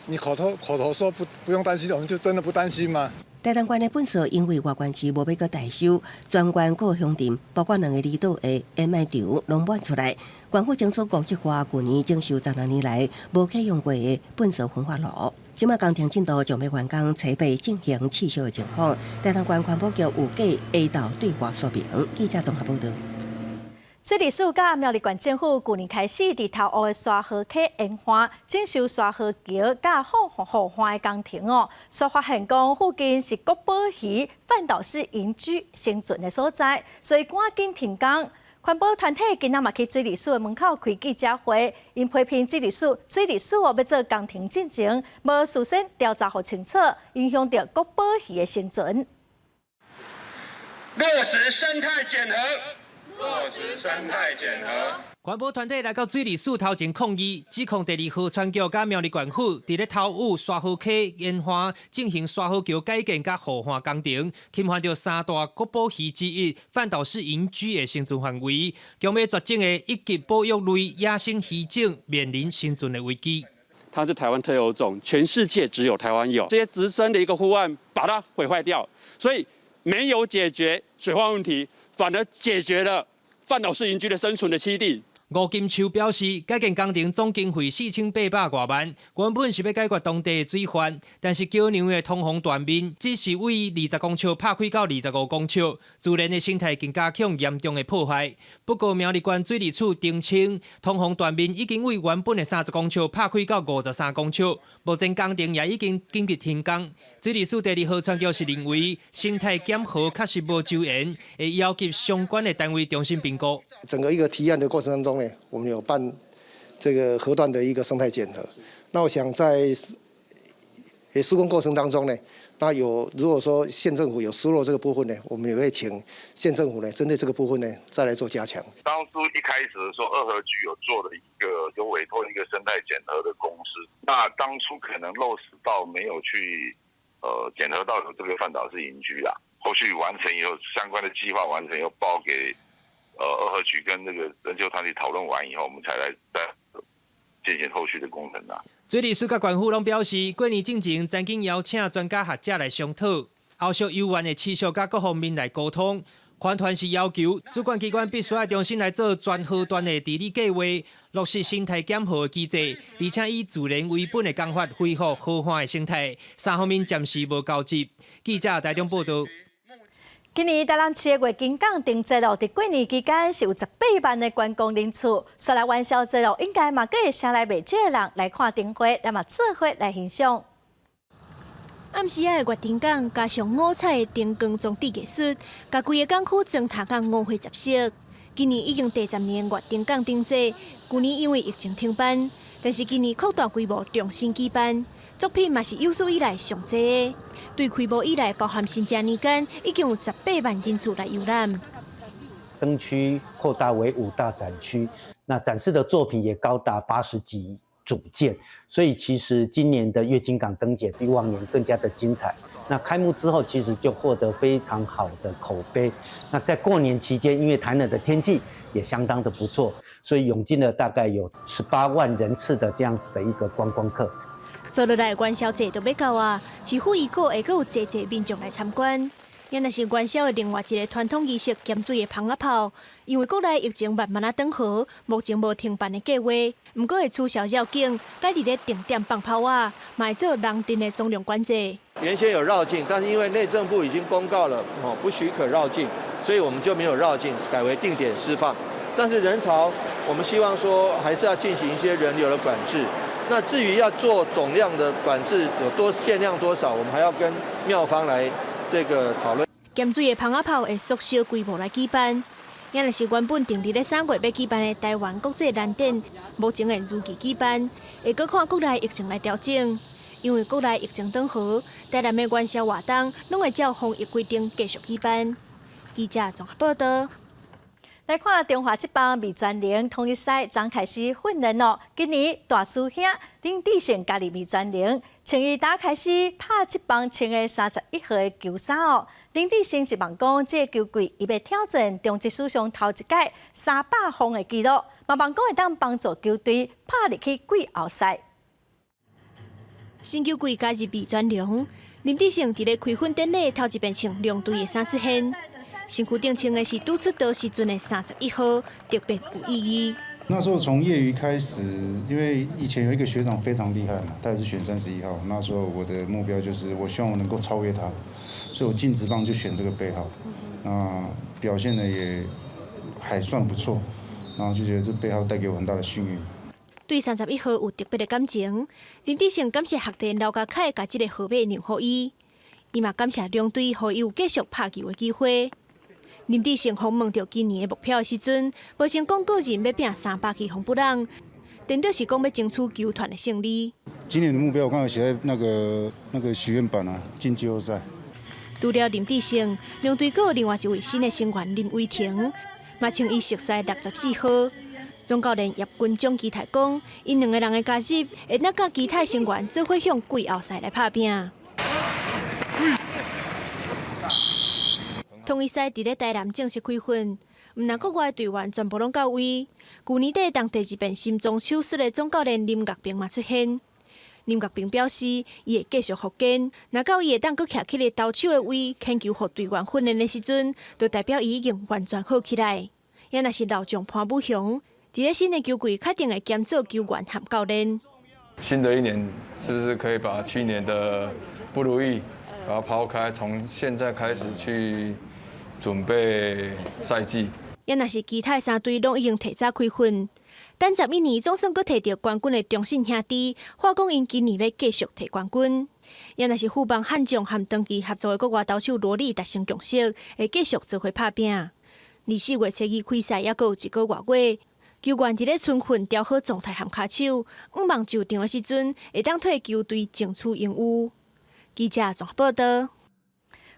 你口頭說不用擔心，我們就真的不擔心嗎？台東縣的糞埽因為外縣市無欲閣代收，全縣各鄉鎮，包括兩个離島的掩埋場攏滿出來。縣府爭取公計劃，舊年整修16年來無啟用過的糞埽焚化爐，這馬工程進度將欲完工，籌備進行試燒的情況。台東縣環保局預計下晝對外說明。記者綜合報道。水利署佮苗栗縣政府舊年開始佇頭湖的沙河溪沿岸整修沙河橋佮護岸的工程哦，煞發現講附近是國寶魚飯島氏銀鯭生存的所在，所以趕緊停工。環保團體今仔嘛去水利署的門口開記者會，𪜶批評水利署哦欲做工程進前，無事先調查予清楚，影響著國寶魚的生存。落實生態檢核。落實生態檢核。環保團體來到水利署頭前抗議，指控第二河川局佮苗栗縣府佇咧頭湖沙河溪沿岸進行沙河橋改建佮護岸工程，侵犯著三大國寶魚之一飯島氏銀鯭的生存範圍，將欲絕種的一級保育類野生魚種面臨生存的危機。它是台灣特有種，全世界只有台灣有。這些植生的一個護岸，把它毀壞掉，所以沒有解決水患問題，反而解決了飯島氏銀鯭的生存的棲地。吳金秋表示，改建工程總經費4800外萬，原本是欲解決當地的水患，但是橋梁的通風斷面只是對20公尺拍開到25公尺，自然的生態更加予嚴重的破壞。不過苗栗縣水利署澄清，通風斷面已經對原本的30公尺拍開到53公尺，目前工程也已經緊急停工。水利署第二河川局是認為生態檢核確實無周延，會要求相關的單位重新評估。整個一個提案的過程當中呢，我們有辦這個河段的一個生態檢核。那我想在施工過程當中呢，那有如果說縣政府有疏漏這個部分呢，我們也會請縣政府呢，針對這個部分呢，再來做加強。當初一開始的時候，二河局有做了一個有委託一個生態檢核的公司，那當初可能落實到沒有去檢核到有這個飯島氏銀鯭啦。後續完成以後，相關的計劃完成以後，報給二河局跟那個研究團體討論完以後，我們才來再進行後續的工程啦。水利署佮縣府攏表示，過年進前曾經邀請專家學者來商討，後續猶原會持續佮各方面來溝通。環團是要求主管機關必須愛重新來做全河段的治理計劃，落實生態檢核的機制，而且以自然為本的工法恢復河岸的生態。三方面暫時無交集。記者台中報道。今年台南市的月津港燈節咯，佇過年期間是有18萬的觀光人次，煞來元宵節咯，應該嘛閣會城內袂少的人來看燈會，來嘛做伙來欣賞。暗時仔的月燈港加上五彩的燈光裝置藝術，共規個港區妝塗甲五花雜色。今年已經第10年月燈港燈節，舊年因為疫情停辦，但是今年擴大規模重新舉辦，作品嘛是有史以來上濟的。對開幕以來，包含新正年間，已經有18萬人次來遊覽。燈區擴大為五大展區，那展示的作品也高達80幾組件，所以其實今年的月津港燈節比往年更加的精彩。那開幕之後，其實就獲得非常好的口碑。那在過年期間，因為台南的天氣也相當的不錯，所以湧進了大概有18萬人次的這樣子的一個觀光客。紲落來元宵節就欲到啊，市府預估會閣有濟濟民眾來參觀。也若是元宵的另外一個傳統儀式鹹水的蜂仔炮，因為國內疫情慢慢仔轉好，目前無停辦的計劃。毋過會取消繞境，改佇咧定點放炮仔，嘛會做人陣的總量管制。原先有繞境，但是因為內政部已經公告了，哦，不許可繞境，所以我們就沒有繞境，改為定點施放。但是人潮，我們希望說還是要進行一些人流的管制。那至於要做總量的管制，有多限量多少，我們還要跟廟方來這個討論。鹹水的蜂仔炮會縮小規模來舉辦，也若是原本定佇咧3月欲舉辦的台灣國際蘭展，目前會如期舉辦，會閣看國內疫情來調整。因為國內疫情轉好，台南的元宵活動攏會照防疫規定繼續舉辦。記者綜合報道。來看中華職棒味全龍統一獅昨開始訓練咯。今年大師兄林智勝加入味全龍，穿伊打開始拍職棒穿的31號的球衫哦。林智勝一望講，這個球季伊欲挑戰中職史上頭一屆300轟的紀錄，嘛望講會當幫助球隊拍入去季後賽。新球季加入味全龍，林智勝佇咧開訓典禮頭一遍穿龍隊的衫出現。身軀頂穿的是拄出道時陣的31號，特別有意義。那時候從業餘開始，因為以前有一個學長非常厲害嘛，他也是選31號。那時候我的目標就是我希望我能夠超越他，所以我進職棒就選這個背號。那表現的也還算不錯，然後就覺得這背號帶給我很大的幸運。對31號有特別的感情，林智勝感謝學弟劉家凱共這個號碼讓予伊，伊嘛感謝龍隊予伊有繼續拍球的機會。林智勝訪問著今年的目標的時陣，無先講個人欲拚300支轟布朗，顛倒是講欲爭取球團的勝利。今年的目標我剛才寫在那個許願板啊，進季後賽。除了林智勝，龍隊閣有另外一位新的成員林威霆，嘛穿伊熟悉64號。總教練葉軍長期待講，𪜶兩個人的加入，會當佮其他成員做伙向季後賽來拍拚。統一獅佇咧台南正式開訓，毋但國外隊員全部攏到位。舊年底動第二遍心臟手術的總教練林岳平嘛出現。林岳平表示，伊會繼續復健，若到伊會當閣徛起來投手的位，牽球予隊員訓練的時陣，就代表伊已經完全好起來。也若是老將潘武雄，佇咧新的球季確定會兼做球員和教練。新的一年是不是可以把去年的不如意把它拋開，從現在開始去準備賽季。也若是其他三隊攏已經提早開訓，等11年總算閣摕著冠軍的中信兄弟，話講𪜶今年欲繼續摕冠軍。也若是富邦悍將和長期合作的國外投手羅力達成共識，會繼續做伙拍拚。而4月初二開賽，猶閣有一個外月，球員佇咧春訓調好狀態和跤手，向望上場的時陣，會當替球隊爭取榮譽。記者綜合報道。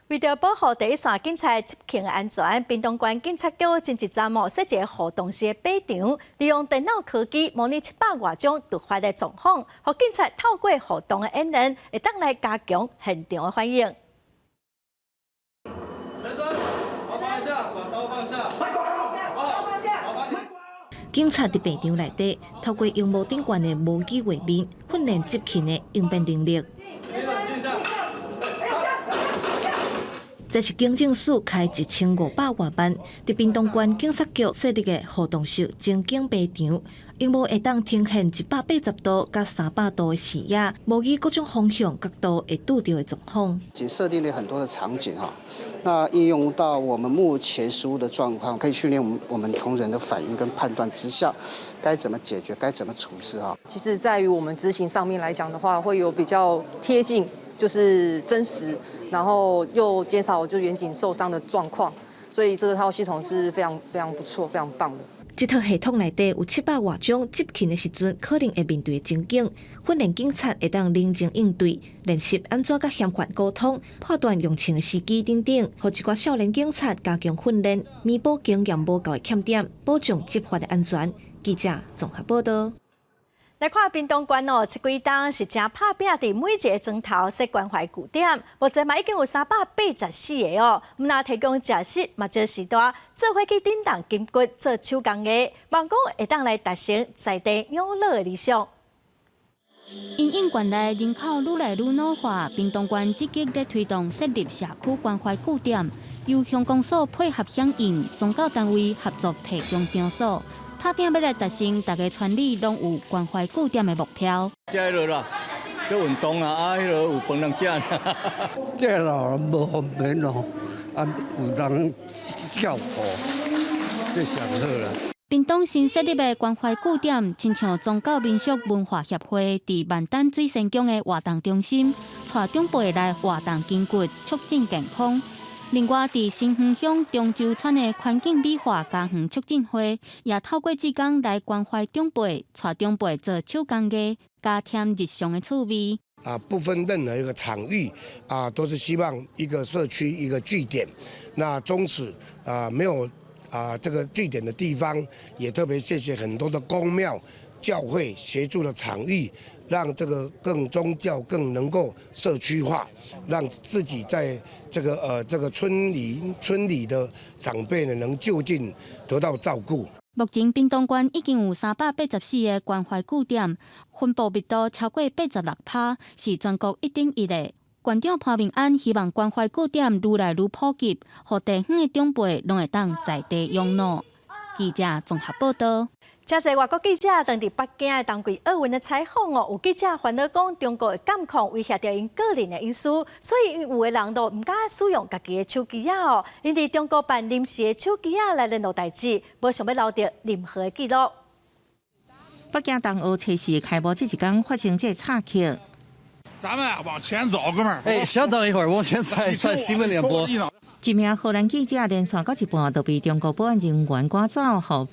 為著保護第一線警察執勤的安全，屏東縣警察局前一陣哦設一個互動式的靶場，利用電腦科技模擬700外種突發的狀況，予警察透過互動的演練，會當來加強現場的反應。先生，麻煩一下，把刀放下。警察佇靶場內底，透過螢幕頂懸的模擬畫面，訓練執勤的應變能力。這是警政署開1500外萬，佇屏東縣警察局設立的互動式情景靶場，螢幕會當呈現180度佮300度的視野，模擬各種方向角度會拄著的狀況。僅設定了很多的場景哈，那應用到我們目前實務的狀況，可以訓練我們同仁的反應跟判斷之下，該怎麼解決，該怎麼處置啊？其實，在於我們執行上面來講的話，會有比較貼近就是真實，然後又減少就員警受傷的狀況，所以這個套系統是非常非常不錯、非常棒的。這套系統內底有700外種執勤的時陣可能會面對的情景，訓練警察會當冷靜應對，練習按怎佮嫌犯溝通、判斷用槍的時機等等，予一寡少年警察加強訓練，彌補經驗無夠的欠點，保障執法的安全。記者綜合報道。來看屏東縣哦，這幾冬是誠拍拚，佇每一个莊頭設關懷據點，目前嘛已經有384個哦。毋但提供食食，嘛這時代做伙去振動筋骨做手工藝，望講會當來達成在地養老的理想。因應縣內人口愈來愈老化，屏東縣積極咧推動設立社區關懷據點，由鄉公所配合響應，宗教單位合作提供場所。拍拚欲來達成逐个村里攏有關懷據點的目標。食落啦，做運動啊，啊，彼个有飯通食。這老人無方便咯，啊，有人照顧，這上好啦。屏東新設立的關懷據點，親像宗教民俗文化協會佇萬丹水仙宮的活動中心，帶長輩來活動筋骨，促進健康。另外，佇新園鄉中洲村的環境美化家園促進會，也透過志工來關懷長輩，帶長輩做手工藝，加添日常的趣味。啊，不分任何一個場域，啊，都是希望一個社區一個據點。那終此啊，沒有啊這個據點的地方，也特別謝謝很多的宮廟、教會協助的場域，讓這個更宗教更能夠社區化，讓自己在這個村裡的長輩呢，能就近得到照顧。目前屏東縣已經有384個關懷據點，分布密度超過86%，是全國一等一的。縣長潘孟安希望關懷據點愈來愈普及，予地方的長輩攏會當在地養老。記者綜合報道。誠濟外國記者當佇北京的冬季奧運的採訪哦，有記者煩惱講中國的監控威脅著𪜶個人的隱私，所以有的人都毋敢使用家己的手機仔哦。𪜶佇中國辦臨時的手機仔來聯絡代誌，無想欲留著任何的記錄。北京冬奧測試開幕這一工發生這插曲。咱們啊往前走，哥們兒。哎，稍等一會兒，我先在在新聞聯播。一名荷蘭記者連線到一半，就被中國保安人員趕走，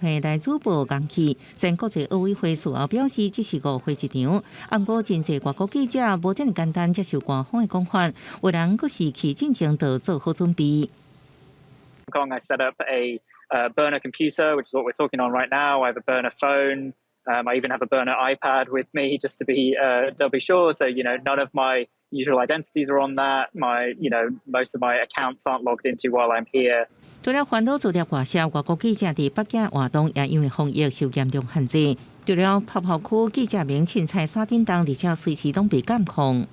予騙來主播共去。雖然國際奧委會事後表示這是誤會一場，毋過真濟外國記者無遮爾簡單接受官方的講法，有人閣是去進前就做好準備。 I set up a burner computer, which is what we're talking on right now. I have a burner phone. I even have a burner iPad with me just to be doubly sure. So, none of my usual identities are on that. Most of my accounts aren't logged into while I'm here. 除了煩惱資料外洩，外國記者佇北京活動也因為防疫受嚴重限制。除了泡泡區記者們凊彩山頂當，而且隨時攏被監控。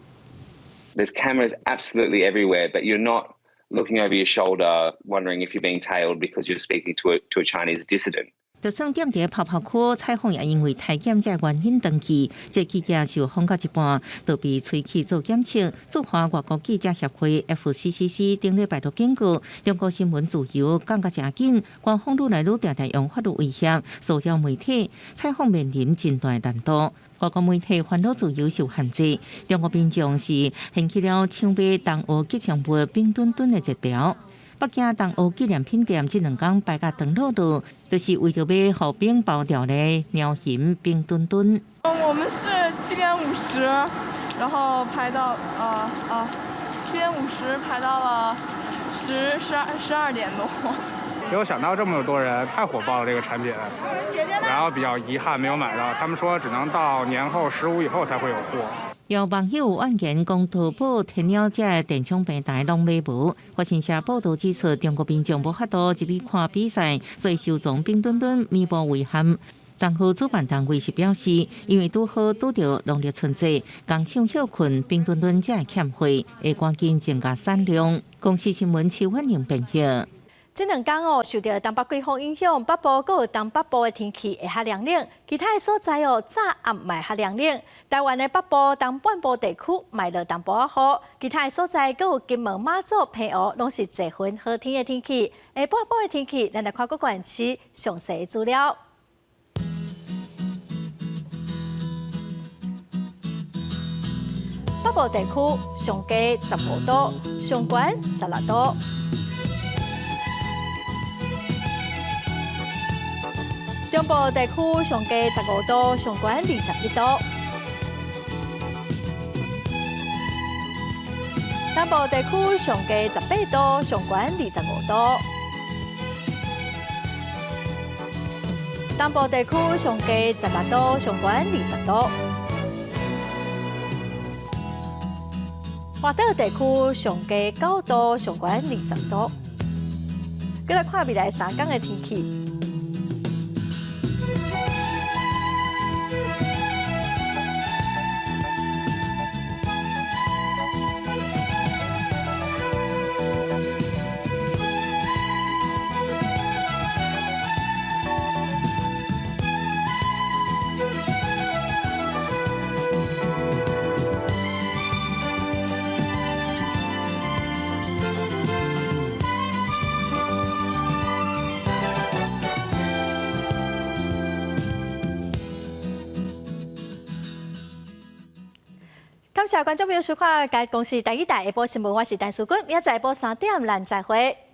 There's cameras absolutely everywhere, but you're not looking over your shoulder, wondering if you're being tailed because you're speaking to a Chinese dissident. 就算踮佇泡泡區採訪，也因為體檢這原因斷去。這記者受訪到一半，就被催去做檢測。駐華外國記者協會 FCCC 頂禮拜就警告，中國新聞自由降甲誠緊，官方愈來愈定定用法律威脅社交媒體採訪面臨真大難度。外國媒體煩惱自由受限制，中國民眾是掀起了搶買冬奧吉祥物冰墩墩的熱潮。北京冬奧紀念品店這兩工排甲長轆轆，就是為著欲予冰包著的貓熊冰墩墩。我們是7點50，然後排到7點50排到了12點多。沒有想到這麼多人，太火爆了這個產品，然後比較遺憾沒有買到，他們說只能到年後15以後才會有貨。有網友怨言講，淘寶、天貓這電商平台攏買無。法新社報導指出，中國民眾無法度入去看比賽，所以收藏冰墩墩彌補遺憾。冬奧主辦單位是表示，因為拄好拄著農曆春節，工廠歇睏，冰墩墩才會欠貨，會趕緊增加產量。公視新聞邱婉玲編譯。這兩工哦，受著東北季風影響，北部閣有東北部的天氣會較涼冷，其他的所在哦，早暗嘛會較涼冷。台灣的北部、東半部地區嘛落淡薄仔雨，其他的所在閣有金門、馬祖、澎湖，攏是濟雲好天的天氣。下半部的天氣，咱來看各縣市詳細資料。北部地區上低15度，上懸16度。中部地區上低15度，上懸21度。南部地區上低18度，上懸25度。東部地區上低16度，上懸20度。華島地區上低9度，上懸20度。閣來看未來3天的天氣。感謝觀眾朋友收看，該公視台語台下晡新聞，我是陳淑君，明仔載下晡3點咱再會。